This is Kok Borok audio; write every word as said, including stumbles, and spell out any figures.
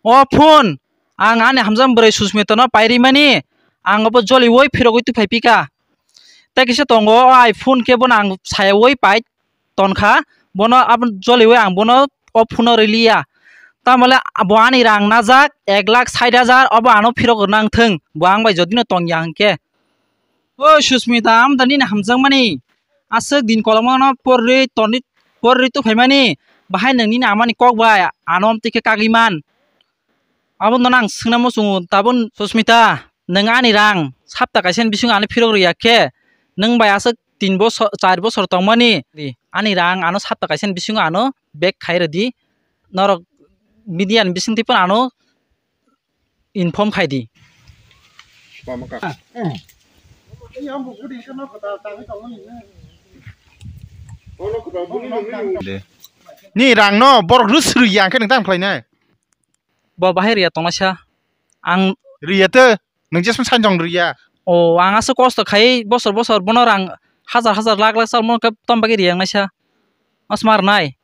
O phone, ang ani hamjak bwrwi Susmita no pai rimani, ang obo joliui phirogwi tuphai pika. Tei kisa tongo, o iPhone khe bono ang sayaui pai tonkha, bono abo joliui ang bono o phone no riliya. Tamole bo ani rang najak ek lakh sait hajar, obo ano phirok rwna wngthung, bo ang bai jodi no tongya hwnkhe. O Susmita, amda nini hamjakmani aswk din kolomano porri toni, porri tuphaimani, bahai nwng nini amani kok bai ano amtwi khe kagwi man. Abono ang swngna muchungo, tabuk Susmita, nwng ani rang sapta kaisa ni bisingo ano phirok rwya khe, nwng bai aswk tin bosor, char bosor tongmani, ani rang ano sapta kaisa ni bisingo ano back khai rwdi, norok media ni bisingtwi phano ano inform khai di. Ni rang no borok rw srwi ya, hwnkhe nwng tang khlainai? Bo bahai rwya tongnaisa. Ang rwya te, nwng jesmani sainjong rwya. O, ang aswk kosto khai bosor bosor bono rang hajar hajar lakh lakh sal bono khe tom bagwi rwya wngnaisa. Mas mar nai.